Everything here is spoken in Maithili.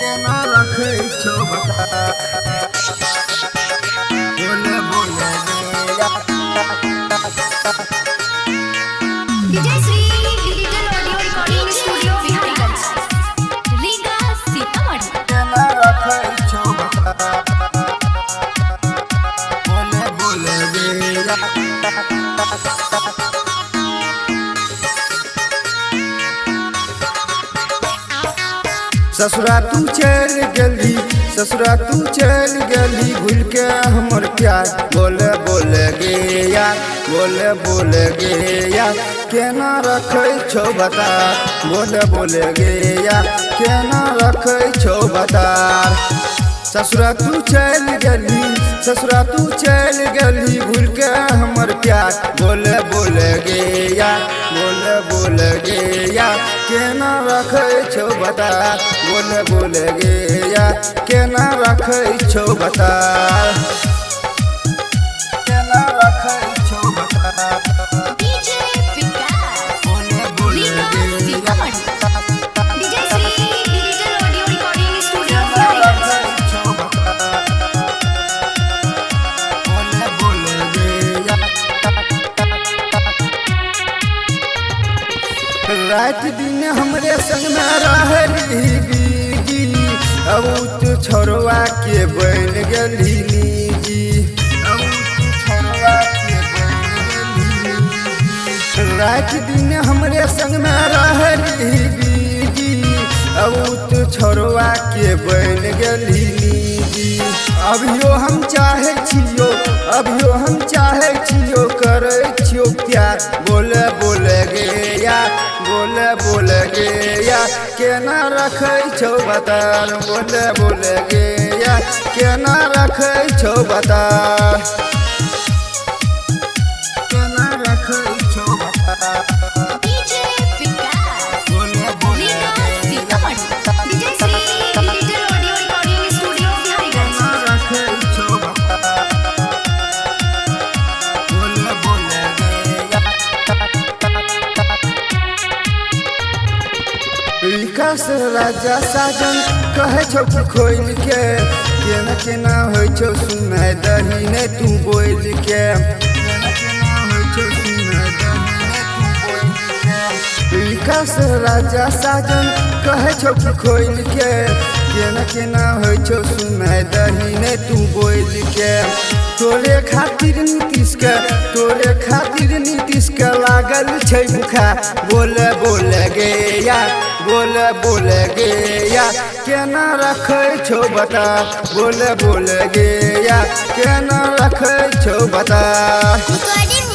केना रखै छौ बता। बोले बोले गे Vijay Shri digital audio recording studio Biharigunj, Riga Sitamarhi. केना रखै छौ बता। बोले बोले गे। ससुरा तू चल गेली, ससुरा तू चल गेली, भूल के हमर प्यार। बोले बोले गे यार, बोले बोले गे यार, केना रखै छौ बता। बोले बोले गे यार, केना रखै छौ बता। ससुरा तू चल गेली, ससुरा तू चल गेली, भूल के हमर प्यार। बोले बोले गे यार, बोले बोले गे यार, केना रखै छौ बता। बोले बोले गे यार, केना रखै छौ बता। केना रखै छौ बता। डीजे विकास, बोले बोले रीगा गे यार, Sitamarhi. Vijay Shri digital audio recording studio केना बिहारीगंज। रखै छौ बता। बोले बोले गे यार। रात दिन हमरे संग में रहली बीजी, अब तू छोड़वा के बन गेली निजी। अब तू छोड़वा के बन गेली निजी। रात दिन हमरे संग में रहली बीजी, अब तू छोड़वा के बन गेली निजी। अभियो हम चाहे छियो, अभियो हम चाहे छियो, करै छियो प्यार। बोले बोले गे यार, बोले बोले गे यार, केना रखै छौ बता। बोले बोले गे यार, केना रखै छौ बता। केना रखै छौ बता। डीजे विकास, बोले बोले रीगा गे यार, Sitamarhi. Vijay Shri digital audio recording studio Biharigunj. केना रखै छौ बता। बोले बोले गे यार। विकास राजा साजन कहै छौ कि खोलि के, केना केना होइ छौ सुनाय दही नै तू बोलि के। केना केना होइ छौ सुनाय दही नै तू बोलि के। विकास राजा साजन कहै छौ कि खोलि के, केना केना होइ छौ सुनाय दही नै तू बोलि के। तोरे खातिर नीतीश के, तोरे खातिर नीतीश के लागल छै भूखा। बोले बोले गे यार, बोले बोले गे यार, केना रखै छौ बता। बोले बोले गे यार, केना रखै छौ बता। Recording